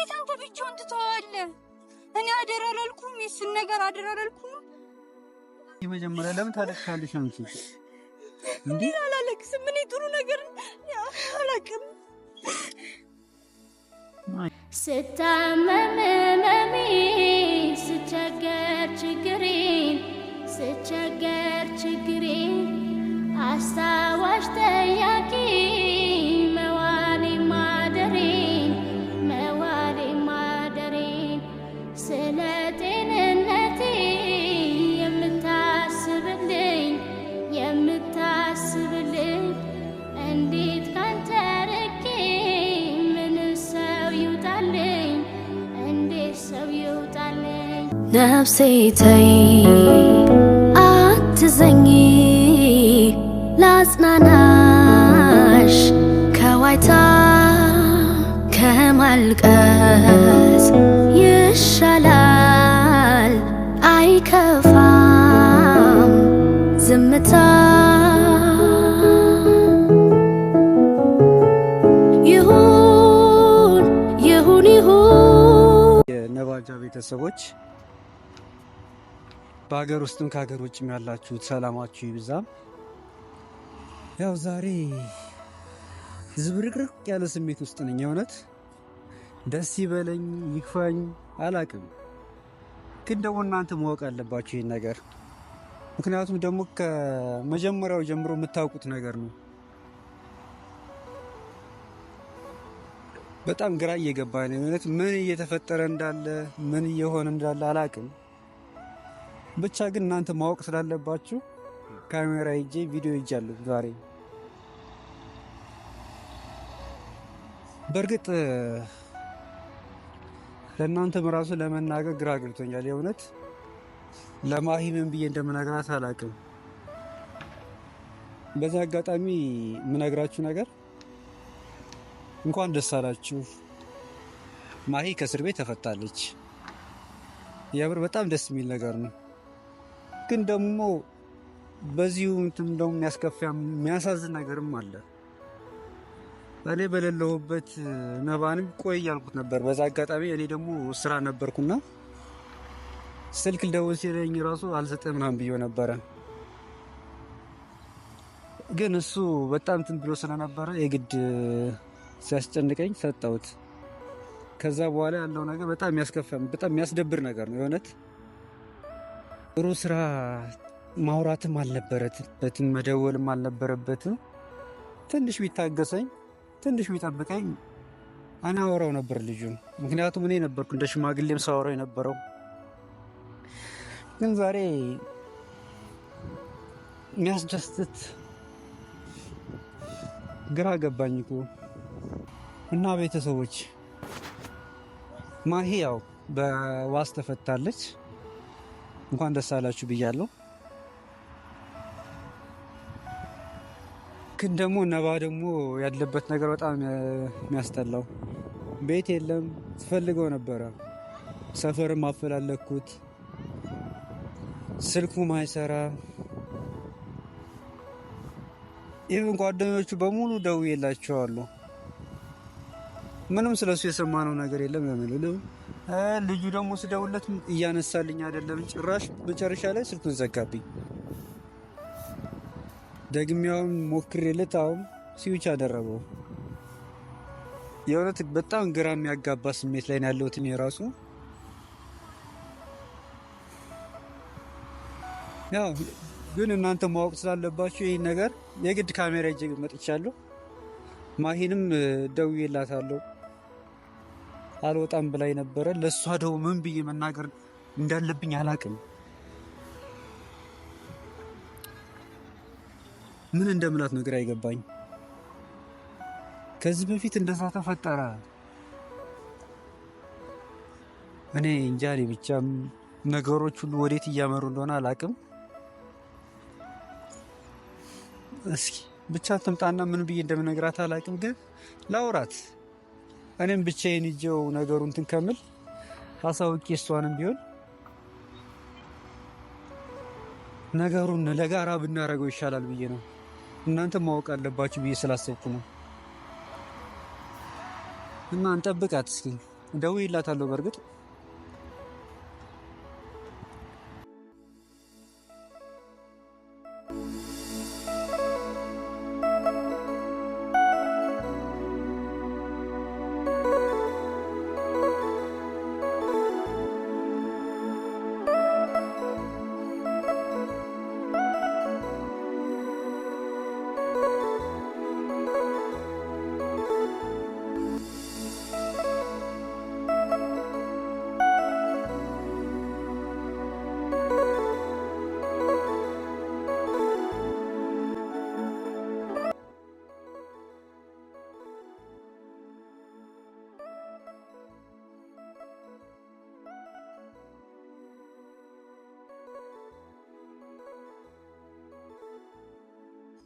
እንዴት አንተ ብቻውን ትተዋለህ? እኔ አደራ አላልኩም? የእሱን ነገር አደራ አላልኩም? የመጀመሪያ ለምን ታለቅሻለሽ አንቺ? እንዴ አላለቅስም። እኔ ጥሩ ነገር አላውቅም። ስታመም ህመሜ፣ ስቸገር ችግሬን፣ ስቸገር ችግሬን፣ አስታዋሽ ጠያቂ መዋሌ ማደሬን፣ መዋሌ ማደሬን፣ ስለ ጤንነቴ የምታስብልኝ፣ የምታስብልኝ፣ እንዴት ካንተ ርቄ ምን ሰው ይውጣልኝ? እንዴት ሰው ይውጣልኝ? ነፍሴ ተይ አትዘኝ፣ ላጽናናሽ፣ ከዋይታ ከማልቀስ ይሻላል፣ አይከፋም ዝምታ። ይሁን ይሁን ይሁን። የነባጃ ቤተሰቦች፣ በሀገር ውስጥም ከሀገር ውጭም ያላችሁት ሰላማችሁ ይብዛ። ያው ዛሬ ዝብርቅርቅ ያለ ስሜት ውስጥ ነኝ። የእውነት ደስ ይበለኝ ይክፋኝ አላቅም፣ ግን ደግሞ እናንተ ማወቅ አለባችሁ ይህን ነገር። ምክንያቱም ደግሞ ከመጀመሪያው ጀምሮ የምታውቁት ነገር ነው። በጣም ግራ እየገባ ነው። የእውነት ምን እየተፈጠረ እንዳለ፣ ምን እየሆነ እንዳለ አላቅም። ብቻ ግን እናንተ ማወቅ ስላለባችሁ ካሜራ ይዤ ቪዲዮ ይዣለሁ ዛሬ። በእርግጥ ለእናንተም ራሱ ለመናገር ግራ ገብቶኛል። የእውነት ለማሂ ምን ብዬ እንደምነግራት አላቅም። በዚህ አጋጣሚ የምነግራችሁ ነገር እንኳን ደስ አላችሁ፣ ማሂ ከእስር ቤት ተፈታለች። የምር በጣም ደስ የሚል ነገር ነው። ግን ደግሞ በዚሁ እንትን ደግሞ የሚያስከፋ የሚያሳዝን ነገርም አለ። እኔ በሌለሁበት ነባንም ቆይ እያልኩት ነበር። በዛ አጋጣሚ እኔ ደግሞ ስራ ነበርኩና ስልክ ልደውል ሲለኝ ራሱ አልሰጠም ምናምን ብዬው ነበረ። ግን እሱ በጣም እንትን ብሎ ስለነበረ የግድ ሲያስጨንቀኝ ሰጠሁት። ከዛ በኋላ ያለው ነገር በጣም የሚያስከፋ፣ በጣም የሚያስደብር ነገር ነው። የእውነት ጥሩ ስራ ማውራትም አልነበረበትም፣ መደወልም አልነበረበትም። ትንሽ ቢታገሰኝ፣ ትንሽ ቢጠብቀኝ እኔ አወራው ነበር ልጁን። ምክንያቱም እኔ ነበርኩ እንደ ሽማግሌም ሳወራው የነበረው። ግን ዛሬ የሚያስደስት ግራ ገባኝ እኮ። እና ቤተሰቦች፣ ማሂ ያው በዋስ ተፈታለች። እንኳን ደስ አላችሁ ብያለሁ። ግን ደግሞ ነባ ደግሞ ያለበት ነገር በጣም የሚያስጠላው፣ ቤት የለም። ስፈልገው ነበረ፣ ሰፈርም አፈላለኩት፣ ስልኩም አይሰራ። Even ጓደኞቹ በሙሉ ደውዬላቸዋለሁ። ምንም ስለሱ የሰማነው ነገር የለም። ለምን ልጁ ደግሞ ስደውለት እያነሳልኝ አይደለም። ጭራሽ መጨረሻ ላይ ስልኩን ዘጋብኝ። ደግሜውን ሞክሬለት አሁን ሲዊች አደረገው። የእውነት በጣም ግራ የሚያጋባ ስሜት ላይ ነው ያለሁት እኔ ራሱ። ያው ግን እናንተ ማወቅ ስላለባችሁ ይህን ነገር የግድ ካሜራ ይዤ መጥቻለሁ። ማሂንም ደውዬላታለሁ። አልወጣም ብላኝ ነበረ። ለእሷ ደግሞ ምን ብዬ መናገር እንዳለብኝ አላቅም። ምን እንደምላት ነገር አይገባኝ። ከዚህ በፊት እንደዛ ተፈጠረ። እኔ እንጃ፣ እኔ ብቻ ነገሮች ሁሉ ወዴት እያመሩ እንደሆነ አላቅም። እስኪ ብቻ ትምጣና ምን ብዬ እንደምነግራት አላቅም፣ ግን ላውራት። እኔም ብቻዬን ይዤው ነገሩን እንትን ከምል አሳውቄ እሷንም ቢሆን ነገሩን ለጋራ ብናደርገው ይሻላል ብዬ ነው። እናንተ ማወቅ አለባችሁ ብዬ ስላሰብኩ ነው። እና እንጠብቃት እስኪ። ደውዬላታለሁ በእርግጥ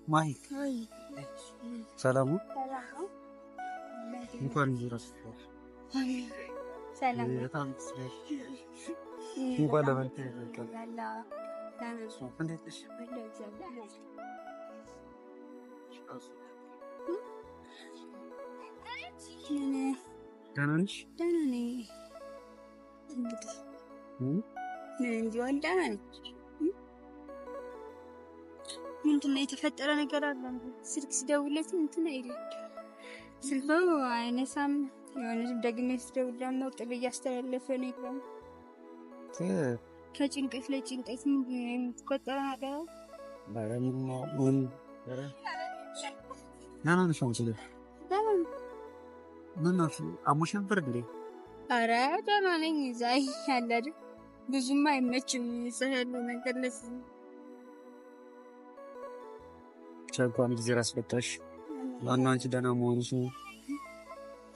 ማሂ ሰላሙ እንኳን ደህና ነሽ? ደህና ነኝ። እንግዲህ ምንም ቢሆን ደህና ነኝ። ምንድን ነው የተፈጠረ ነገር አለ? ስልክ ስደውልለት እንትን አይልም፣ ስልኩ አይነሳም። የሆነ ደግሜ ስደውል ደግሞ ጥሪ እያስተላለፈ ነው ይላል። ከጭንቀት ለጭንቀት ምንድን ነው የሚፈጠረ ነገር አለ? ደህና ነሽ? አንቺ ደህና ነኝ። ምን ነው አሞሽ ነበር እንዴ? ኧረ ደህና ነኝ። እዛ ያለ አይደል ብዙም አይመችም እዛ ያለው ነገር ለዚህ እንኳን ጊዜ ራስ በጣሽ። ዋናው አንቺ ደህና መሆንሽ ነው።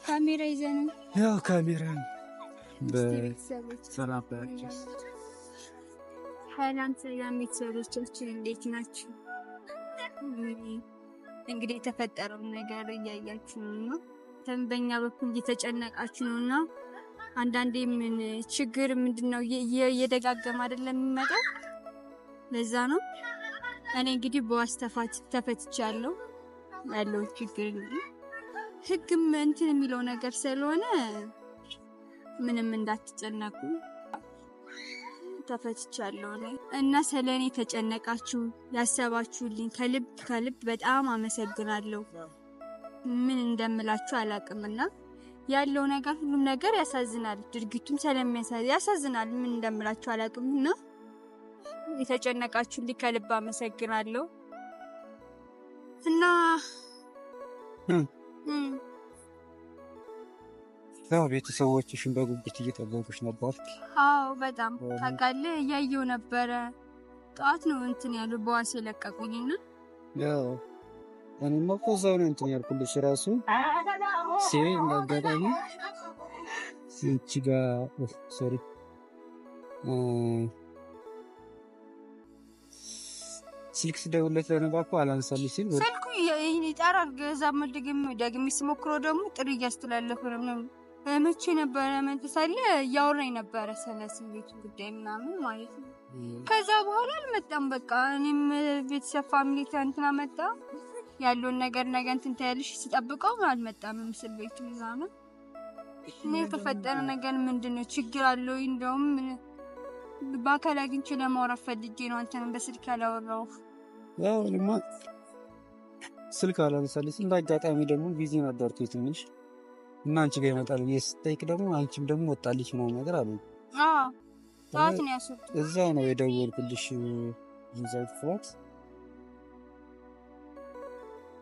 ካሜራ ይዘን ያው ካሜራ በሰላም ባያችሁ። ሰላም ሰላም ቤተሰቦቻችን እንዴት ናችሁ? እንግዲህ የተፈጠረውን ነገር እያያችሁ ነው። በእኛ በኩል እየተጨነቃችሁ ነው እና አንዳንዴ ምን ችግር ምንድን ነው እየደጋገመ አይደለም የሚመጣው። ለዛ ነው እኔ እንግዲህ በዋስ ተፈትቻለሁ። ያለው ችግር እንግዲህ ሕግም እንትን የሚለው ነገር ስለሆነ ምንም እንዳትጨነቁ ተፈትቻለሁ እኔ እና ስለ እኔ የተጨነቃችሁ ያሰባችሁልኝ ከልብ ከልብ በጣም አመሰግናለሁ። ምን እንደምላችሁ አላቅምና ያለው ነገር ሁሉም ነገር ያሳዝናል። ድርጊቱም ስለሚያሳዝን ያሳዝናል። ምን እንደምላችሁ አላቅምና የተጨነቃችሁልኝ ከልብ አመሰግናለሁ። እና ያው ቤተሰቦችሽን በጉጉት እየጠበቁሽ ነበር። አዎ በጣም ታውቃለህ፣ እያየሁ ነበረ። ጠዋት ነው እንትን ያሉ በዋስ የለቀቁኝና ያው እኔማ እኮ እዛው ነው እንትን ያልኩልሽ ራሱ ሴ እንዳጋጣሚ እቺ ጋ sorry ስልክ ስደውልለት ለነባ እኮ አላነሳልኝ ሲል ስልኩ ይጠራል። ገዛ ደግሜ ስሞክረው ደግሞ ጥሪ እያስተላለፈ ነው። መቼ ነበረ መንተሳለ እያወራኝ ነበረ ስለ ስሜቱ ጉዳይ ምናምን ማለት ነው። ከዛ በኋላ አልመጣም። በቃ እኔም ቤተሰብ family እንትና መጣ ያለውን ነገር ነገ እንትን ታያለሽ ስጠብቀው አልመጣም። ምስል ቤቱ ምናምን እኔ የተፈጠረ ነገር ምንድን ነው ችግር አለው? እንደውም በአካል አግኝቼ ለማውራት ፈልጌ ነው አንተንም በስልክ ያላወራሁህ። ያው እኔማ ስልክ አላነሳልኝ ሲል እንደ አጋጣሚ ደግሞ busy ነበርኩኝ ትንሽ እና አንቺ ጋር ይመጣል ብዬ ስጠይቅ ደግሞ አንቺም ደግሞ ወጣልሽ ምናምን ነገር አሉ። አዎ ጠዋት ነው ያስወጡት። እዛው ነው የደወልኩልሽ። እዛው ፍራት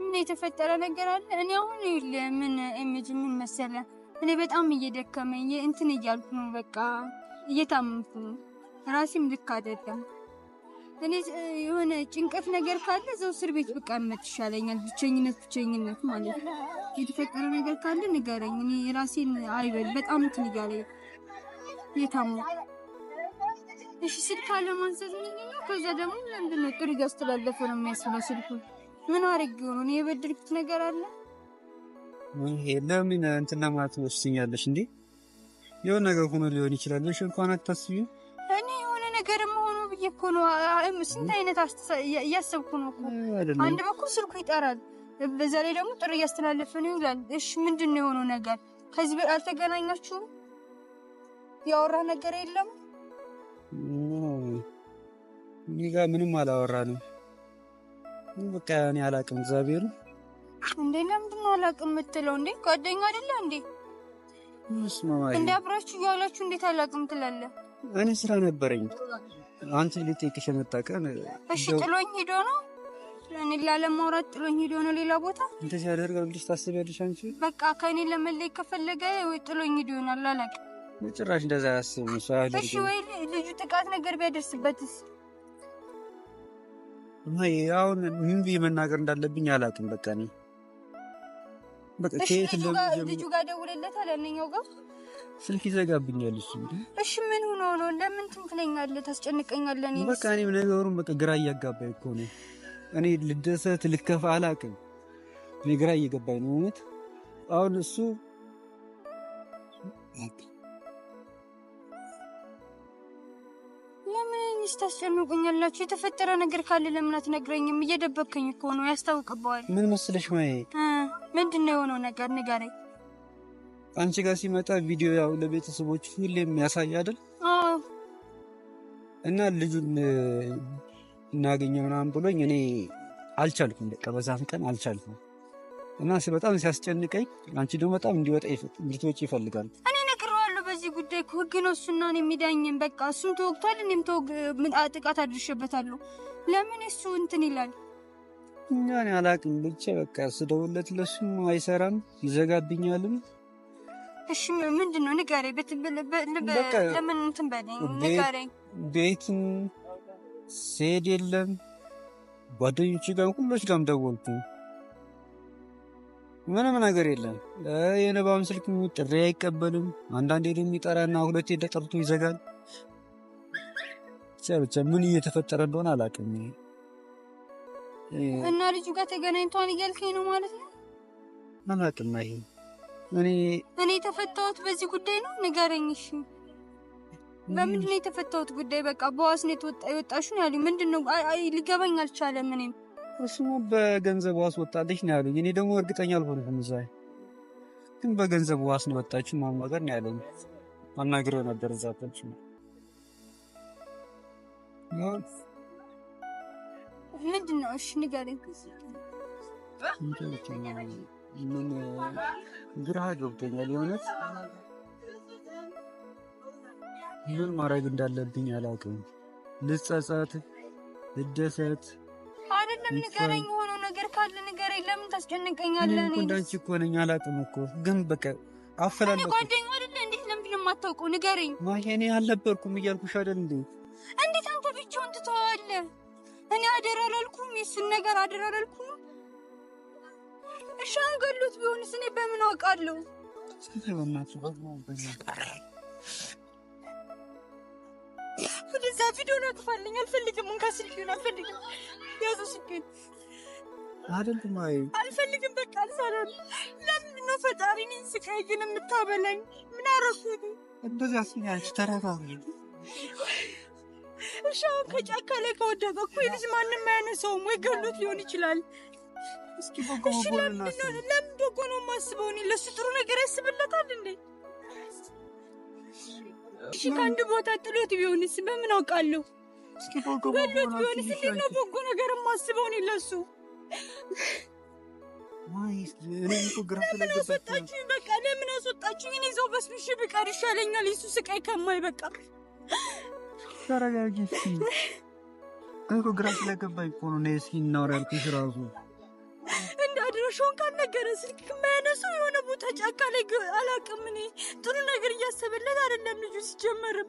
ምን የተፈጠረ ነገር አለ? እኔ አሁን ይኸውልህ ምን image ምን መሰለህ፣ እኔ በጣም እየደከመኝ እንትን እያልኩ ነው፣ በቃ እየታመምኩ ነው። ራሴም ልክ አይደለም። እኔ የሆነ ጭንቀት ነገር ካለ እዛው እስር ቤት ብቀመጥ ይሻለኛል። ብቸኝነት ብቸኝነት ማለት ነው። የተፈጠረ ነገር ካለ ንገረኝ። እኔ ራሴን አይበል በጣም እንትን እያለኝ እየታመምኩ። እሺ ስልክ አለማንሳት ምንድን ነው? ከዛ ደግሞ ለምንድን ነው ጥሪ እያስተላለፈ ነው የሚያስብለው ስልኩ? ምን አድርጌው ነው? እኔ የበደልኩት ነገር አለ? ለምን እንትን ለማለት ትወስኛለሽ እንዴ? የሆነ ነገር ሆኖ ሊሆን ይችላል ብለሽ እንኳን አታስቢም። እኔ የሆነ ነገርም ሆኖ ብዬ እኮ ነው። ስንት አይነት እያሰብኩ ነው እኮ። አይደለም አንድ በኩል ስልኩ ይጠራል፣ በዛ ላይ ደግሞ ጥሪ እያስተላለፈ ነው ይውላል። እሺ ምንድን ነው የሆነው ነገር? ከዚህ በፊት አልተገናኛችሁም? ያወራ ነገር የለም? እኔ ጋር ምንም አላወራንም። በቃ እኔ አላቅም። እግዚአብሔር እንዴ ለምንድን ነው አላቅም የምትለው? እንዴ ጓደኛ አይደለ እንዴ? እንዴ አብራችሁ እያላችሁ እንዴት አላቅም ትላለህ? እኔ ስራ ነበረኝ። አንቺ ልጠይቅሽ የመጣ ቀን እሺ፣ ጥሎኝ ሄዶ ነው እኔ ላለማውራት ጥሎኝ ሄዶ ነው ሌላ ቦታ። እንደዚህ ያደርጋል ብለሽ ታስቢያለሽ አንቺ? በቃ ከእኔ ለመለየት ከፈለገ ወይ ጥሎኝ ሄዶ ይሆናል። አላቅም። ጭራሽ እንደዛ አያስብም እሱ አያደርግም። እሺ ወይ ልጁ ጥቃት ነገር ቢያደርስበትስ? አሁን ምን ብዬ መናገር እንዳለብኝ አላውቅም። በቃ እኔ በቃ ከየት ልጁ ጋር ደውለለታል? ያንኛው ጋር ስልክ ይዘጋብኛል እሱ። እሺ ምን ሆኖ ነው? ለምን ትንትለኛለህ? ታስጨንቀኛለህ? እኔ በቃ እኔ ነገሩን በቃ ግራ እያጋባኝ እኮ ነው። እኔ ልደሰት ልከፋ አላውቅም። እኔ ግራ እየገባኝ ነው እውነት። አሁን እሱ ለምን እኔስ ታስጨንቁኛላችሁ? የተፈጠረ ነገር ካለ ለምን አትነግረኝም? እየደበከኝ እኮ ነው፣ ያስታውቅብሃል። ምን መሰለሽ ማዬ፣ ምንድን ነው የሆነው ነገር ንገረኝ። አንቺ ጋር ሲመጣ ቪዲዮ ያው ለቤተሰቦች ሁሌም ያሳይ አይደል? አዎ። እና ልጁን እናገኘው ምናምን ብሎኝ እኔ አልቻልኩም። በቃ በዛን ቀን አልቻልኩም እና በጣም ሲያስጨንቀኝ፣ አንቺ ደግሞ በጣም እንድትወጪ ይፈልጋል። እኔ እነግረዋለሁ በዚህ ጉዳይ እኮ ህግ ነው እሱና እኔ የሚዳኝን። በቃ እሱም ተወግቷል፣ እኔም ጥቃት አድርሼበታለሁ። ለምን እሱ እንትን ይላል? እኛ እኔ አላቅም። ብቻ በቃ ስደውልለት ለእሱም አይሰራም፣ ይዘጋብኛልም። እሺ ምንድን ነው ንገረኝ። ለምን እንትን በለኝ ንገረኝ። ቤትም ስሄድ የለም፣ ጓደኞች ጋር ሁሎች ጋርም ደወልኩ፣ ምንም ነገር የለም። የነባም ስልክ ጥሪ አይቀበልም። አንዳንዴ ደግሞ ይጠራና ሁለቴ ጠርቶ ይዘጋል። ብቻ ምን እየተፈጠረ እንደሆነ አላውቅም። እና ልጁ ጋር ተገናኝቷን እያልከኝ ነው ማለት ነው? አላውቅም። ይሄ እኔ የተፈታሁት በዚህ ጉዳይ ነው? ንገረኝ። እሺ በምንድን ነው የተፈታሁት ጉዳይ? በቃ በዋስ ነው የወጣሽው ነው ያሉኝ። ምንድን ነው ሊገባኝ አልቻለም። እኔም እሱ በገንዘብ ዋስ ወጣለች ነው ያሉኝ። እኔ ደግሞ እርግጠኛ አልሆንኩም። እዛ ግን በገንዘብ ዋስ ነው ወጣችሁ ምናምን ነገር ነው ያለኝ። አናግሬው ነበር እዛ ታች ነው። ምንድን ነው? እሺ ንገረኝ። ምን ግራ ገብቶኛል የእውነት። ምን ማድረግ እንዳለብኝ አላውቅም። ልጸጸት፣ ልደሰት? አይደለም ንገረኝ። የሆነው ነገር ካለ ንገረኝ። ለምን ታስጨንቀኛለህ? እኔ እንዳንቺ እኮ ነኝ፣ አላውቅም እኮ ግን በቃ አፈላለኩ። እኔ ጓደኛው አይደለ? እንዴት ለምንድን ነው የማታውቀው? ንገረኝ። ማሂ እኔ አልነበርኩም እያልኩሽ አይደል እንዴ? እንዴት አንተ ብቻውን ትተዋለህ? እኔ አደራ አላልኩም? የእሱን ነገር አደራ አላልኩም? እሺ አሁን ገሎት ቢሆንስ እኔ በምን አውቃለሁ? ወደዛ ቪዲዮን አጥፋልኝ፣ አልፈልግም። እንካ ስልኬን አልፈልግም። ያዙ ስልኬን አይደለም አልፈልግም። በቃ አልሰራም። ለምንድን ነው ፈጣሪ እኔን ስቃይ ግን የምታበላኝ? ምን አደረኩኝ? እንደዚያ ስኛች ተረጋጊ። እሺ አሁን ከጫካ ላይ ከወደቀ እኮ የልጅ ማንም አያነሳውም፣ ወይ ገሎት ሊሆን ይችላል። እስኪ በጎ ለምን በጎ ነው የማስበው? እኔ ለእሱ ጥሩ ነገር ያስብለታል እንዴ? እሺ ከአንድ ቦታ ጥሎት ቢሆንስ በምን አውቃለሁ? ገሎት ቢሆንስ እንዴት ነው በጎ ነገር የማስበው እኔ ለእሱ? ለምን አስወጣችሁኝ? በቃ ለምን አስወጣችሁኝ? እኔ እዛው በስብሼ ብቀር ይሻለኛል፣ የእሱ ስቃይ ከማይ። በቃ ተረጋጊ እስኪ። እኔ እኮ ግራ ስለገባኝ እኮ ነው እስኪ እናውራ ያልኩሽ እራሱ። እንደ አድራሻውን ካልነገረ ስልክ የማያነሳው የሆነ ቦታ ጫካ ላይ አላውቅም። እኔ ጥሩ ነገር እያሰበለት አይደለም ልጁ። ሲጀመርም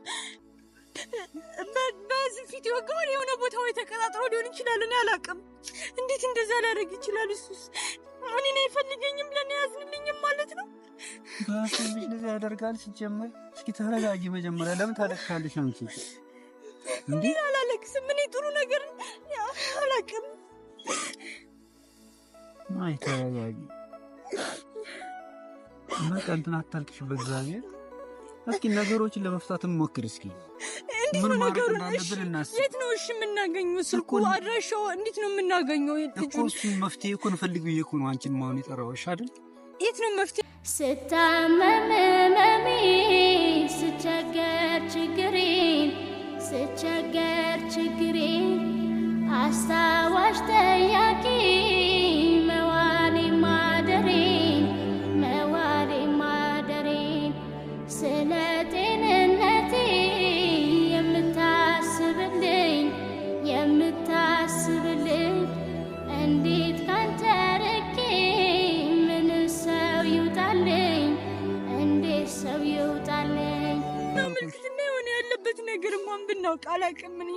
በዚህ ፊት የወጋውን የሆነ ቦታ ወይ ተቀጣጥሮ ሊሆን ይችላል። እኔ አላውቅም። እንዴት እንደዛ ሊያደርግ ይችላል? እሱስ እኔን አይፈልገኝም፣ ለእኔ አያዝንልኝም ማለት ነው። በሰው ልጅ እንደዚህ ያደርጋል? ሲጀመር እስኪ ተረጋጊ መጀመሪያ። ለምን ታለቅሻለሽ አንቺ? እንዴ አላለቅስም። እኔ ጥሩ ነገር አላውቅም። አይ ተረጋጊ። በቃ እንትን አታልቅሽ በእግዚአብሔር። እስኪ ነገሮችን ለመፍታት እንሞክር እስኪ። እንዴት ነው ነገሩን? እሺ የት ነው እሺ የምናገኘው? ስልኩ አድራሻው እንዴት ነው የምናገኘው? እኮ እሱን መፍትሄ እኮ እንፈልግ ብዬ እኮ ነው አንቺን ማሆን የጠራሁሽ አይደል? የት ነው መፍትሄ? ስታመም ህመሜ፣ ስቸገር ችግሬን፣ ስቸገር ችግሬን፣ አስታዋሽ ጠያቂ መዋሌ ማደሬን፣ መዋሌ ማደሬን፣ ስለ ጤንነቴ የምታስብልኝ፣ የምታስብልኝ፣ እንዴት ካንተ ርቄ ምን ሰው ይውጣልኝ? እንዴት ሰው ይውጣልኝ? ምልክትና የሆነ ያለበት ነገር እንኳን ብናውቅ አላውቅም። እኔ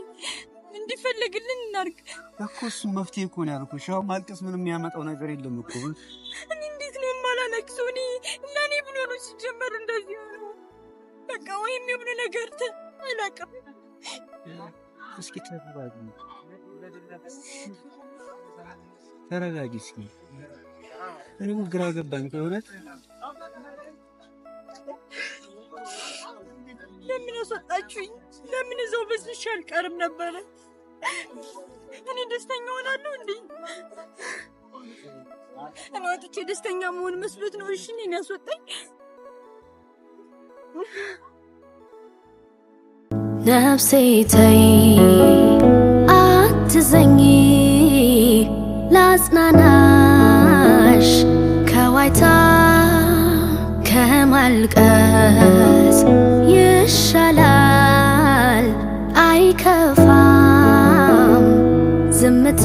እንዲፈለግልን እናድርግ እኮ። እሱ መፍትሄ እኮ ነው ያልኩሽ። ያው ማልቀስ ምንም የሚያመጣው ነገር የለም እኮ። እኔ እንዴት ነው የማላለቅሰው? እኔ ለእኔ ብሎ ነው ሲጀመር እንደዚህ ሆኖ በቃ ወይም የሆነ ነገር አላውቅም። እስኪ ተረጋጊ፣ ተረጋጊ እስኪ። እኔ እኮ ግራ ገባኝ እኮ የእውነት። ለምን አስወጣችሁኝ? ለምን እዛው በስብሼ አልቀርም ነበረ? እኔ ደስተኛ ሆናለሁ እንዴ? እኔ ወጥቼ ደስተኛ መሆን መስሎት ነው እሺ እኔን ያስወጣኝ? ነፍሴ ተይ አትዘኝ፣ ላጽናናሽ ከዋይታ ከማልቀስ ይሻላል፣ አይከፋም ዝምታ።